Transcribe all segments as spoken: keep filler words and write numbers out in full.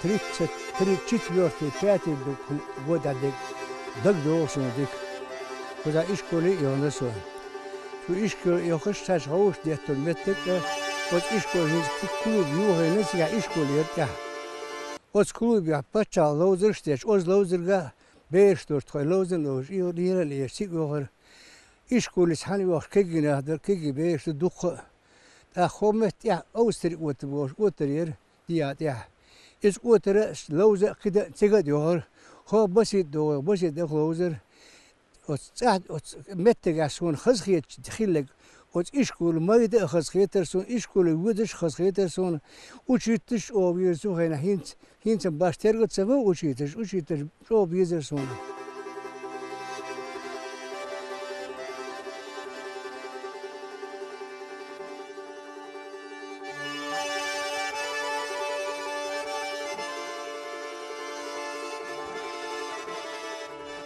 Тридцать четвёртый, пятый годах дег, дагадогӀу сона дика. Кхузахь ишколе а йохна со. Цу ишколе йохуш, цхьаьш гӀовшаш детталуш меттиг а, оцу ишколе хӀинца клуб юхайна цигахь ишкол яра тӀехь. Оцу клубехь паччахьалкхе ловзарш деш, оцу ловзарга бераш долуш тхо ловза а ловзуш, и лера а леш, цига йохура. Ишколе цхьаьна йохуш кегий нах дара, кегий бераш ду дуккха а. ТӀаккха хӀокху метта тӀехь Австри отар бохуш, отар яра, дехьа тӀехь. Иза отара а, ловза а кхидӀа а цига а йохура. ХӀокху Басида догӀу, Басида а ловзара. Оцу цӀахь, оцу меттигехь суна хазахеташ хилларг, оцу ишколе майда а хазахетара суна, ишколе воьдуш а хазахетара суна, учительш а чӀогӀа везара цу хенахь, хӀинца, хӀинца башха терго а ца во учительш, учительш чӀогӀа везара суна.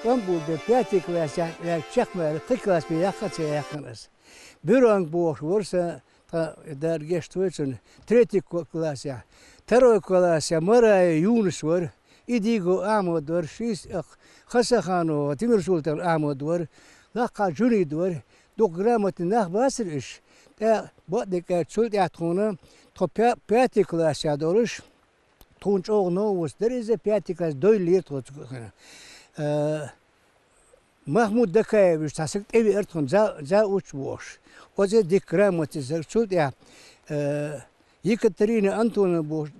ТӀом бу бен пятый классехь ваьлча чекхмаьлла, кхин класс бен яккха а ца яьккхина аса. Бюронг бохуш вара сан, тхан Дала гечдойла цунна, третий ко-, классехь. Второй классехь Мараев Юнус вара, Идигов Ахьмад вара, шийтта, Хасаханов, Тимирсултан Ахьмад вара, Лакха Жунид вара, дукха грамотный нах бацара уьш. ТӀаккха бакъдерг аьлча, цул тӀаьхьа тхуна, тхо пя-, пятый классехь долуш, тхуна чӀогӀа новкъостий дара иза, пятый класс дойла лера тхо цу хенахь. Э, Махмуд Дакаевич цхьа стаг тӀевеара тхуна, за-, завуч бохуш. Оцу дика грамотный стаг, цул тӀаьхьа, э, Екатерина Антоновна бохуш,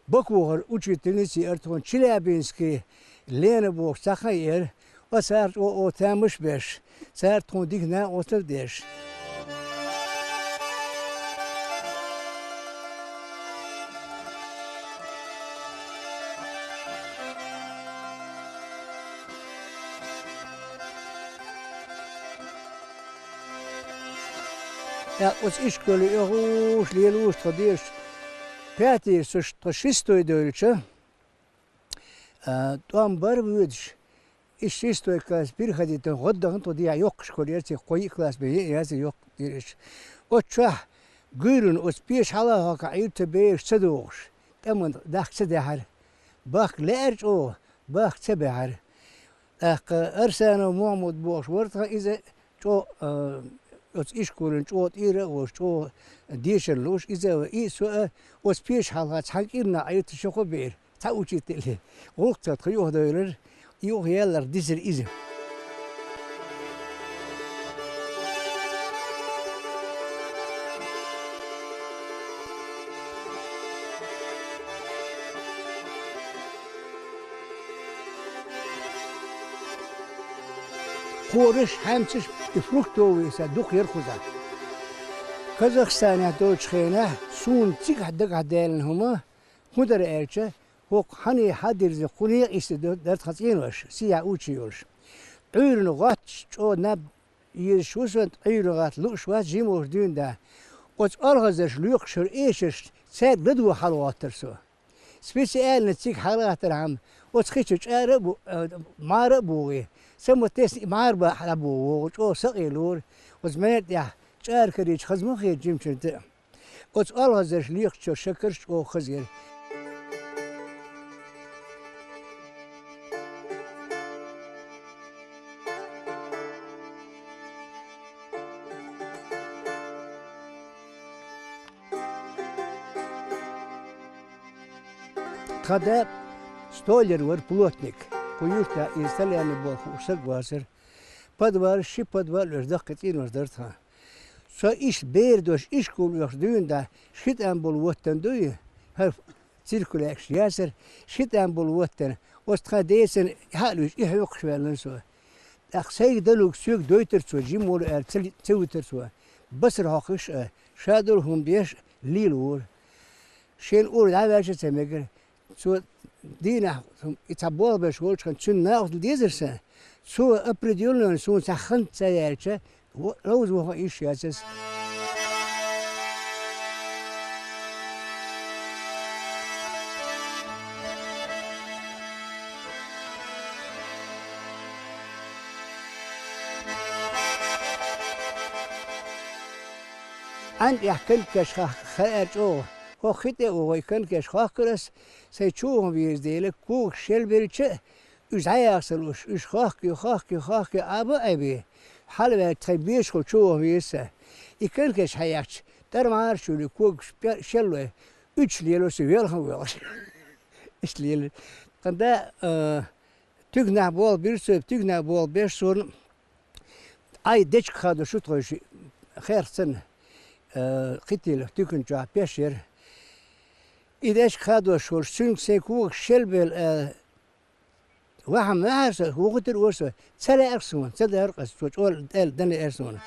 Бакухара учительница еара тхуна, Челябинский Лена бохуш цхьа хан еара. Оцу цара чӀогӀа тамаш а беш, цара тхуна дика накъостал а деш. ТӀаккха оцу ишколе оьхуш, лелош тхо дезаш, пятый со ш-, тхо шестой девлча, а, тӀом бара воьдуш, и шестой класс переходить дина, гӀо дахана тхо дехьа йоккхуш кхоллера цига, кхо-йиъ класс бен яа яц, йоккха дира уьш. Оцу чохь гуьйрана оцу пеша хьала а хьокху, Ӏуьйрта бераш ца догӀуш, тӀаман дахка ца даьхьара. Бахка лаьара чӀогӀа, бахка ца баьхьара. ТӀаккха Арсанов Мухьаммад бохуш вара тхан иза, чӀогӀа, а, оцу ишколан чӀогӀа тӀера а волуш, чӀогӀа дешар луш иза а, и а, со а, оцу пеша хьалха цхьана кӀирнахь Ӏуьйрта ши-кхо бер. Цхьа учитель, гӀуллакх ца тхо юхадевлира, юхаялларх дисира иза. Кхораш, хьаьмсаш, и фруктовый сад дукха яра кхузахь. Казахстанехь долчу хенахь суна цигахь дагахь даьллина хӀума, хӀун дара аьлча, хӀокху хьане хьадирзина кху некъа йисте дара тхан цӀенош, сехьа учий йолуш. Ӏуьйранна гӀотташ чӀогӀа наб езаш ву сан, Ӏуьйранна гӀатта лууш вац жималгӀачу дуьйна да. Оцу олхазарша лоькхуш йолу эшаршна цаьрга ладогӀа хьалагӀоттара со. Специально цига хьалагӀаттархьама, оцу хи чу чӀара а бу-, а, мӀара а бугӀий. Сан ма тесна и мӀара бан хьалабугӀу вогӀу, чӀогӀа сакъе лора. Оцу мӀара тӀехь чӀара карийча хаза ма хета жимачунна тӀе. Оцу олхазарша лоькхучу шакарш чӀогӀа хаза яра. Тхан да столяр вара, плотник. Кху юьртахь иза Саляни боху хууш саг вацара. Подвал, ши подвал оьшу даккхий цӀенош дара тхан. Со иштта бер дош ишкол оьхуш дуьйна да, ши тӀам болу ваттана дуй, хӀара циркулякаш яцара, ши тӀам болу ваттана, оцу тхан децан хьа а луьйш, и хьоькхуш ваьллана со. ТӀаккха сайга далуг соьга дойтара цо, жима волу аьлла ца ли-, ца вуьтара цо. Басар хьокхуш а, ша долу хӀума беш а лелавора. Шен ур дӀаваьлча а ца мегара. Цо дийнахь, и цхьа болх беш волчу хенахь, цуьнан накъостал дезара сан. Цо определённо суна цхьа хан ца яьлча, во-, ловза ваха йиш яц аса. Ӏаьнна тӀехь калкаш ха-, хаьара чӀогӀа. ХӀокху хи тӀе а вогӀий, конкаш хохкур ас, сайн чу ваха веза дела, когаш шелбелча а, уьш дӀаяхсалуш, уьш хохкий, хохкий, хохкий, Ӏаба а Ӏаьбий, хьалаваьлча тхайн бешахула чу ваха веза сан. И конкаш хьаехча, тӀара мӀараш юьллий, когаш пе-, шеллой, уьш лело со велха а воьлхуш. Иштта лелаш. Тхан да, а, туьгнахь болх бира со, туьгнахь болх беш суна, Ӏай дечка хадо шу тхойша херх царна, а, кхитийла туькан чохь пеш яра. И дечка хадош волуш, цуьнга сайн когаш шелбелла, а, вахьа ма ваьхьара со, вухуьйтур вара со, ца лаьара суна, ца лаьара аса, цо чӀогӀа аьлла дан лаьара суна.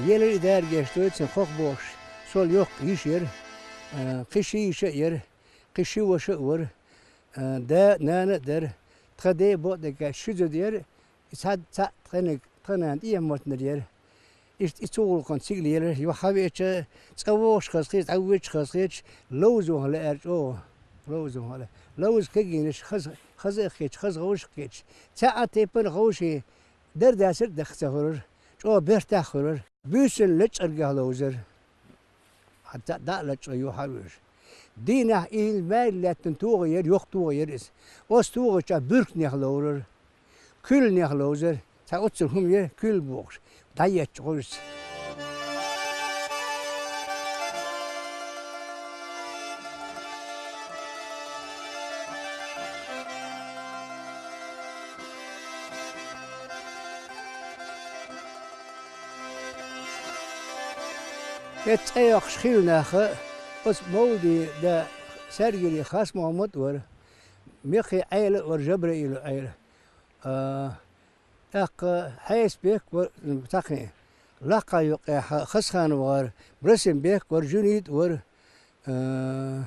Елира и даргаш дойцун хох бохуш, сол йоккха йиш яра, а, кхин ши йиша а яра, кхин ши ваша а вара, а, да а, нана а дара. Тхан ден бакъдерг ши зуда яра, и цхьа, цхьаъ тханиг, тхан нана тӀехьа маттанара яра. Иштта и цу гӀуллакхана цига лелара, юха хьан веача, цӀа вогӀуш хазахеташ, дӀавоьдуш хазахеташ, ловза ваха лаьара чӀогӀа. Ловза ваха лаьара. Ловза кегийнаш хаза, хаза а хеташ, хаза гӀовшах а хеташ. Цхьа а тайпана гӀовший дара дацара а даха ца хуьлура, чӀогӀа бертахь хуьлура. Буьйсанна лачкъаргахь ловзара. Хьан цхьаъ дӀа а лачкъо юхьа а вуьйш. Дийнахь и хӀинца маьрга лаьттина тогӀа яра, йоккха тогӀа яра иза. Оцу тогӀачохь буьрканех ловрара, куьлланех ловзара, цхьа оццул хӀума яра, куьлла бохуш, дӀаетташ гӀуьрца. Эцу цӀе йоккхуш хилла наха, оцу Мовладин да Саргири Хас-Мохьмад а вара, Меххи Ӏела а вара, Жабраилу Ӏела. А, тӀаккха Хьеса Бек а вара, цхьа кхин, Лакха юккъехь Хасханов вара, Брасим Бек а вара, Жуьнид а вара, а,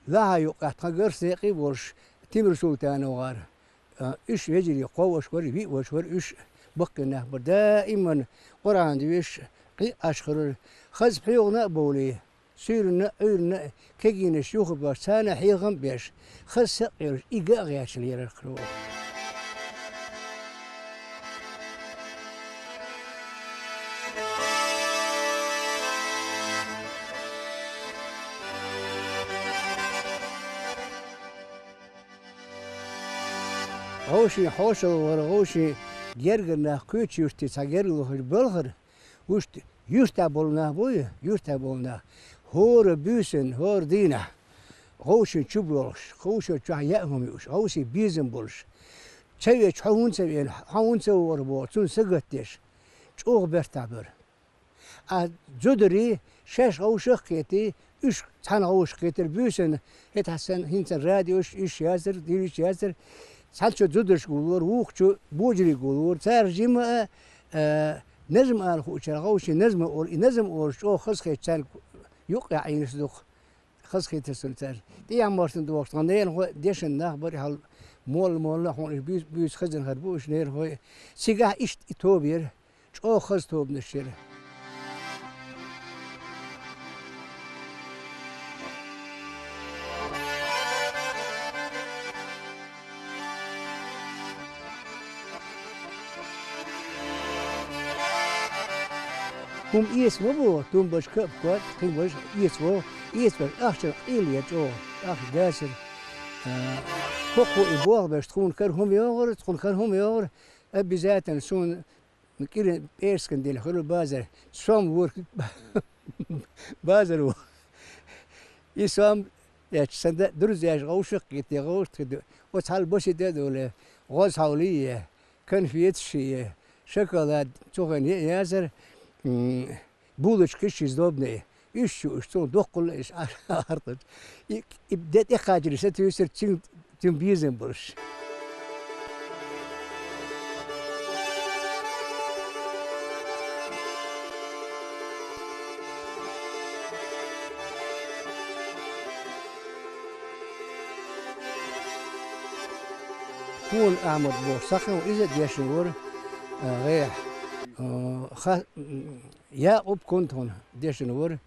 Лахьа юккъехь тхан Гарс-Некъий а волуш, Тимир-Султанов вара. А, уьш вежарий кхо ваша вара, виъ ваша вара, уьш баккхий нах бара. Даиман Къуръан доьшуш, кхин а Ӏаш хуьлура. Хаза пхьоьгӀана а бовлий, суьйранна а, Ӏуьйранна а, кегийнаш юха а беш, царна хьехам а беш, хаза сакъ йолуш, и ган а гӀерташ лелара кхо. ГӀовшийн хьошалгӀа вара, гӀовшийн гергара нах, кхечу юьртий цхьа герга лохуш балхара, вуьшта юьртахь болу нах буй, юьртахь болу нах, хӀора буьйсанна, хӀора дийнахь, гӀовшийн чу боьлхуш, гӀовшийн чохь яа хӀума юуш, гӀовсийн безам болуш, ца веча хьо хӀунда ца веана, хьо хӀунда ца вогӀура боху, цунна сагатдеш, чӀогӀа бертахь бара. А зударий шаьш гӀовшах а кхетий, уьш цхьаьна гӀовшах кхетира буьйсанна, хӀетахь санна хӀинца радиош уьш яцара, дийраш яцара, цхьаьнчу зударш гулора, вукхучу божарий гулора, цара жима а, а, назма ала хуучара гӀовшийн назма олу, и назма олуш чӀогӀа хазахеташ цаьрга юккъехь Ӏийнарш дукха. Хазахетира суна цара. ТӀехьа мартан дохуш, тхан ненахой дешан нах бара хьал, молла-молла хьуна уьш буьйса, буьйса хазина хир бу уьш ненахой. Цигахь иштта и тоба яра, чӀогӀа хаза тобанаш яра. ХӀума эца ма бу, тумбашка а, кот а, кхин баш эца вогӀу, эца беш ахчана къийла яра чӀогӀа, ахча дацара. А, хӀокхо и болх беш, тхуна кара хӀума йогӀура, тхуна кара хӀума йогӀура, обязательно суна кӀиран пӀераскан дилла хуьлу базар, сом вора базар ву. И сом детташ, сан да-, друзьяш гӀовшах а кхетий, гӀовшах а кхетий, оцу хьал босита а долий, гӀоза хьовлий е, конфеташ ший е, шоколад, цу хенахь яцара, м, булочкаш ший сдобный, уьш чу уьш цунна доккхула а иш Ӏарташ. И, и де тӀекхачаре сатуьйсура цуьнан, цуьнан безам болуш. Кона Ахьмад боху схьа хьуна иза а дешна вара, а, гӀехь. А, ха-, м, Якъуб Кунтхуна дешна вара.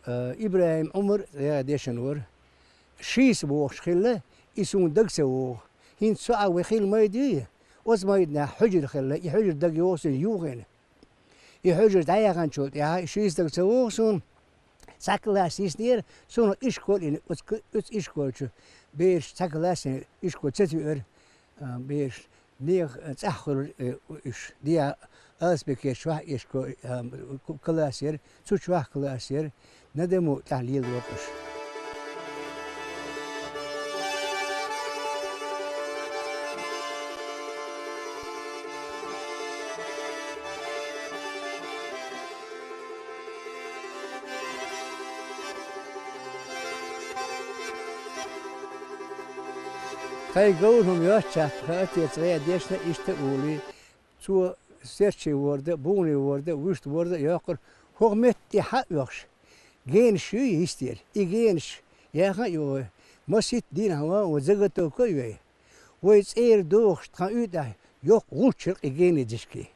Э, ИбрахӀим Ӏумар, э, дешан вара. Шийса бохуш хилла, и суна дага ца вогӀу. ХӀинца со а вай хилла майда юй, оцу майданахь хьуьжар хилла, и хьуьжар дага йогӀу суна юхийна. И хьуьжар дӀаяханчул тӀаьхьа, и шийса дага ца вогӀу суна, цхьа класс йиснера, суна ишкол йина, оцу к-, оцу ишколчу бераш цхьа класс йина, ишкол ца туьара. А, бераш, нехан, а, цӀахь хуьлура, э, уьш. Дехьа Алсбекерчохь ишкол, а, к-, класс яра, цу чохь класс яра, Надаму тӀехь лелору уьш. Тхайн говр хӀума йоццушехь, тхан отец вай дешна иштта а олий, цо серчий ворда, бугӀний ворда, вуьшта ворда а йоккхура, хӀокху метта тӀе хьа а оьхуш, генаш юй йистера. И генаш яхна а йогӀий, масийтта дийнахь ван ван заготовка а йой. Вай цӀера дохуш тхан уьйтӀахь йоккха гӀулч яра и генийн дешкий.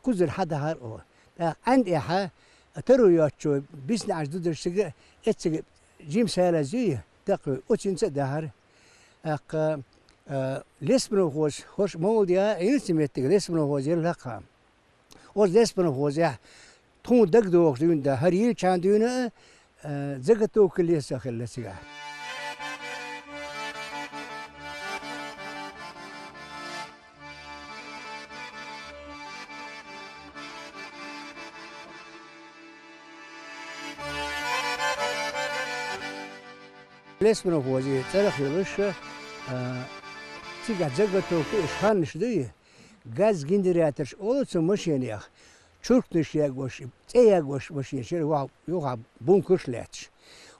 Кхузара хьа дахьара оха. ТӀаккха Ӏаьн тӀехьа, а, таро йоцучо бисна Ӏаш дудаш цига, эццига жима салаз юй, даккхий, оцинца а дахьара. ТӀаккха, а, леспромхоз, хӀорш молла яа, Ӏийначу меттиг леспромхоз яра лакхахь. Оцу леспромхозехь тхуна дагадогӀуш дуьйна дан, хӀара йиллачхьана дуьйна а, а, заготовка леса хилла цигахь. Леспромхозе цӀарах йолуш, а, цигахь заготовка уьш ханнаш дуй, газ генераторш олу цу машенех, чуркнаш ягош, цӀе ягош машенаш яра, юха-, юха бункарш а лаьтташ.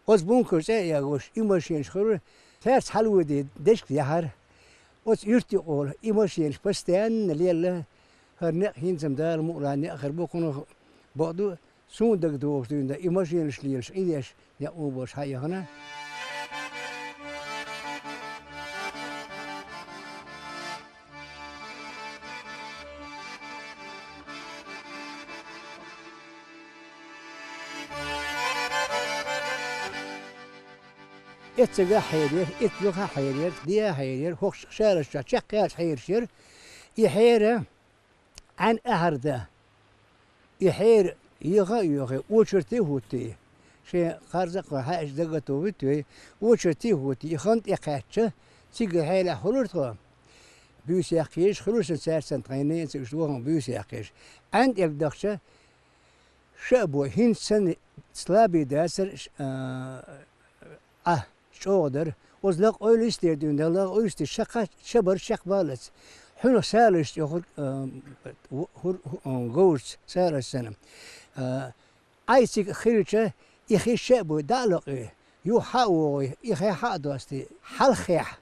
Оцу бункарш цӀе а ягош, и машенаш хуьлура, цаьрца хьалавоьдий дешка яхьара. Оцу юьртан юкъахула и машенаш постоянно лелла, хӀара некъ хӀинца-м Дала мукъ лан некъ хир бу, кхунах бакъду, суна дагадогӀуш дуьйна дан, и машенаш лелаш, Ӏин деш, некъ вон болуш хьаэхна. Эццигахь хьерера, итт юххехь хьерера, дехьа хьерера, хӀокху шараш чохь чекхъяьллачу хьераш яра. И хьера Ӏаьн ахьар дан. И хьера йоха а йохий, очерте а хӀуттий. Шен кхарза а кхо хьаьаш заготовить а йой, очерте а хӀуттий, и хан тӀекхаьчча, цига хьелехь хуьлура тхо. Буьйса яккхийша хуьлура сан цаьрца санна, тхайн ненаца уьш вахана буьйса яккхийша. Ӏаьн тӀерг дахча, ша а бой, хӀинца санна слабый дацара, ш-, а, Ӏа, чӀогӀа дара. Оцу лакха ойла йистера дуьйна дан, лакха ойла йистера ша кхач-, ша бара чекхбаллац. Хьуьнах салазаш тӀехура, а, хӀур-, хӀу-, а, говрца салазаш санна. А, Ӏай цига хилча, и хи ша а буй, дӀа а лакъий, юха хьа а вогӀий, и хи хьа а достий, хьалххехь,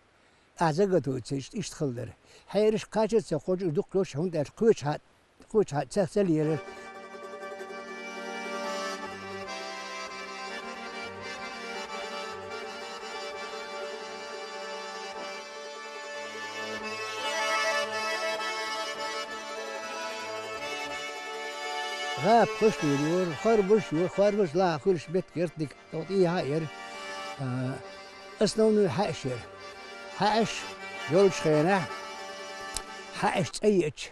ахьа заготовить ца йича, иштта хала дара. Хьераш кхача а ца кхочу, дукха йолуш, хӀунда аьлча кхочу хьа, кхочу хьа ца, ца лелара. ГӀапа кхуьш лелора, хорбуш а йора, хорбуш лаха хуьлуш меттиг яра дика, тӀехь тӀехьа а яра. А, основной хьаьаш яра. Хьаьаш йолчу хенахь, хьаьаш цӀа еача,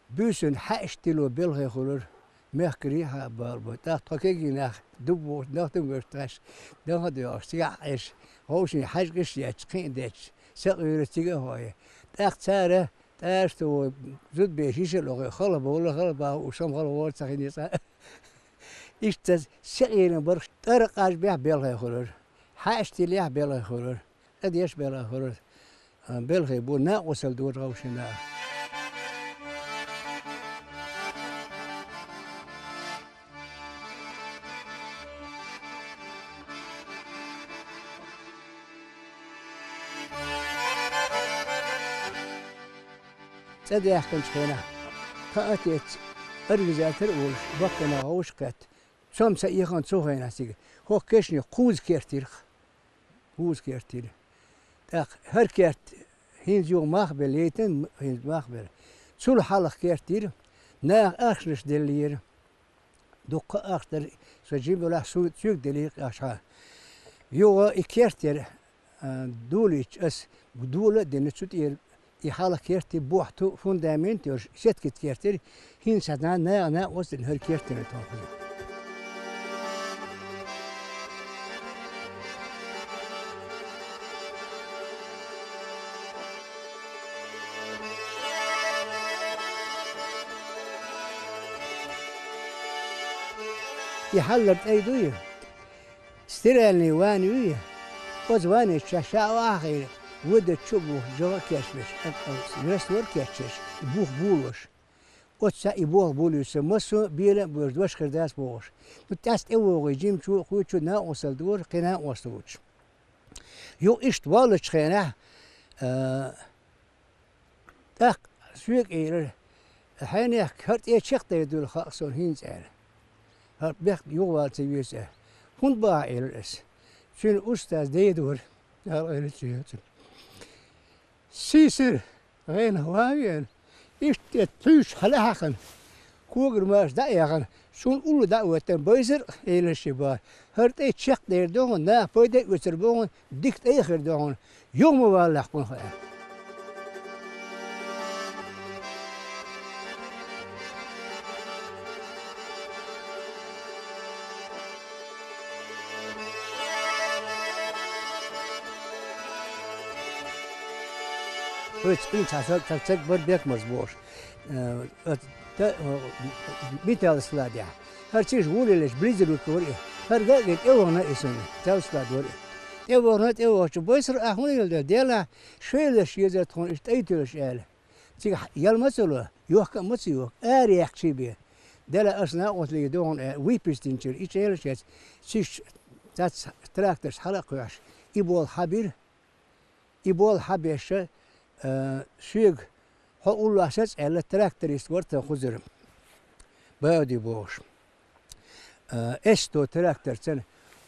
буьйсанна хьаьаш тило белхий хуьлура, мехкарий хьа а балабо. ТӀаккха тхо кегий нах дуб вохуш, нах ду вуьш тхаьш, даха а доьгӀуш, цигахь а Ӏеш, вовшийн хьаьжкӀаш а етташ, кхин а детташ, сакъийра цига а хьой. ТӀаккха цара тӀаьршто вой, зудбеш йиша а лохуй, хала бовла, хала баху, уьш хала вора ца хинийца. Иштта сакъийран бархаш тӀара къажбехь белхий хуьлура, хьаьаш тилехь белхий хуьлура, тӀадеш белхий хуьлура. А, белхий бу, накъостал дора вовшийн наха. ЦӀа даьхкинчу хенахь, тхан отец организатор а волуш, баккхина вовшах кхетта, цом ца эхана цу хенахь цига. ХӀокху кешне кхуза керт йира-кх. Кхуза керт йира. ТӀаккха хӀара керт хӀинца юха мах белла, яйтина хӀинца мах белла. Цул хьалха керт йира, наха ахчанаш деллера. Дуккха ахча дара, со жима велахь, со цуьнга делира ахча. Юха и керттера, а, долийча ас дола а дина, цу тӀера и хьалха керттера бохьту фундамент йолуш, сеткит керттера, хӀинца цхьа нана, нана оццул хӀара керттера тоххура. И хьаллар тӀай дуй? Стиральный ванна юй? Оцу ваннича ша а вахийна, вода чу а бухуш, жагӀа а кечбеш, раствор а кечъеш, бух болош. Оццул и болх болуьйтуш, массо а бела а боьжуш, дош хир дац бохуш. Ну, тӀаьцна тӀевогӀий жимачо а, кхечо а накъосталла дора, кхин накъосталла ву. Юха иштта воллучу хенахь, а, тӀаккха соьга элира: «Хьенех хӀара тӀе чекхдер дуьйла хаьа суна хӀинца», — аьлла. «ХӀара бехк юхавала ца веза», — аьлла. «ХӀунда боху?» — элира ас. Цуьнан устаз дайдора, Дала къинхетам бойла цунна. Сийсара гӀенах ван а веана, иштта тӀе пхьуьйсуш хьалахьаьхна, когара маша дӀа а яьхна, суна улло дӀа а оьттина, байсар а, элира шен боху. ХӀара тӀе чекхдер ду хьуна, наха пайда а оьцур бу хьуна, дика тӀай а хир ду хьуна, юха ма валлехь кхунах хаьа. Оцу цӀийнан цхьа саг, цхьа саг бара Бекмарза бохуш, э, оцу та-, э, металлскладехь. ХӀара цигахь вулелаш близерукка вара и. ХӀара ган а гина, тӀевахана и суна, металлсклад вара и. ТӀевахана, тӀевахча, байсар, ахь хӀунда йила дела, делахь, шелаш езар тхуна иштта тӀай туьллуш аьлла. Цига ял ма ца ло, йохка а ма ца йохка, ара яьккхичий бен. Делахь аса накъосталла ду хьуна аьлла, выписать йинчуьра, и чӀелаш яц, цуьнца цхьацца тракторца хьала а кхоьхьуш, и болх хьан бира. И болх хьан беш, а, соьга хьо уллохь саца аьлла, тракторист вара тхан кхузара, Бауди бохуш. А, эсто тракторца,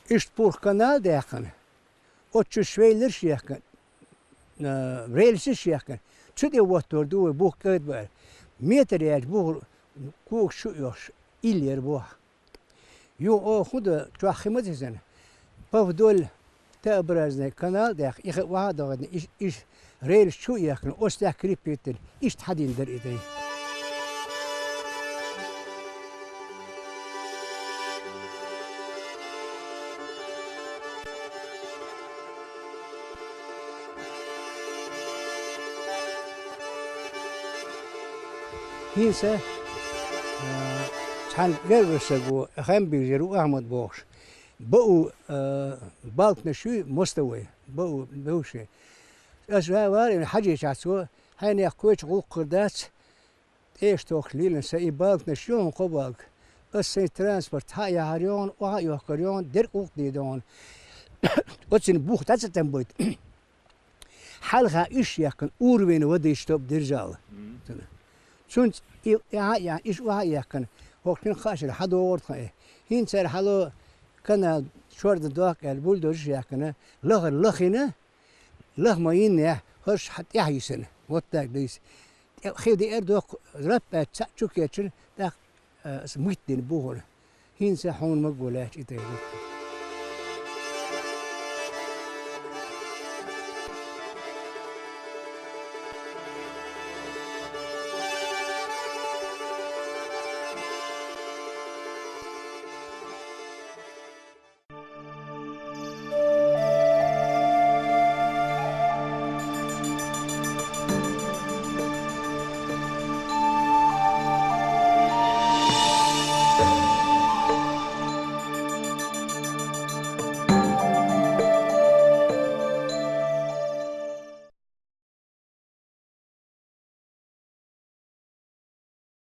иштта пурх канал а даьккхина, оцу чу швейлерш а яьккхина, а, рельсаш а яьккхина, цу тӀе воттор ду вай бух кӀайда баар. Метр яьлча бухур когаш чу а йохуш, иллера боху. Юха оха хӀун до, чохь хи ма дезана. Павдоль Т-образный канал а даьккхина, и хи охьа а дохуьйтина, и, и рельс чу а яьккхина, оцу тӀехь крепитина, иштта хьадина дара и дай. ХӀинца, а, цхьана гергара саго, Хамбийжера ву Ахьмад бохуш, бау, а, балканаш юй мостовой, бау бевши. Ас ван вара, хьажийчахь цо, хьенех кхочу гӀуллакх хир дац, тӀе а тохуш лелийна сан и балканаш ю хьуна кхо балка. Ас сайн транспорт хьа а яхьар ю хьуна, охьа а йохкур ю хьуна, дерг гӀуллакх дийр ду хьуна. Оццуьнан бух дӀа ца тӀамбайта. Хьалха уьш яьккхина, уровень воды чтоб держал. Мгм. Цуьнца и, и хьа а яхьна, уьш охьа а яьккхина, хӀокхуьнан хаа шера хьадогӀур тхан и. ХӀинца цара хьало канал чордан дохку аьлла, бульдозерш а яьккхина, лахара лахийна, лаха ма йиннехь, хӀорш хьан тӀаьхьа йисина, вот так дайса. ТӀе-, хи деара доккха, рап аьлча цхьаъ чу кечйина, тӀаккха, а, аса муьтдина бухура. ХӀинца хьуна ма го лаьтташ и тайпа.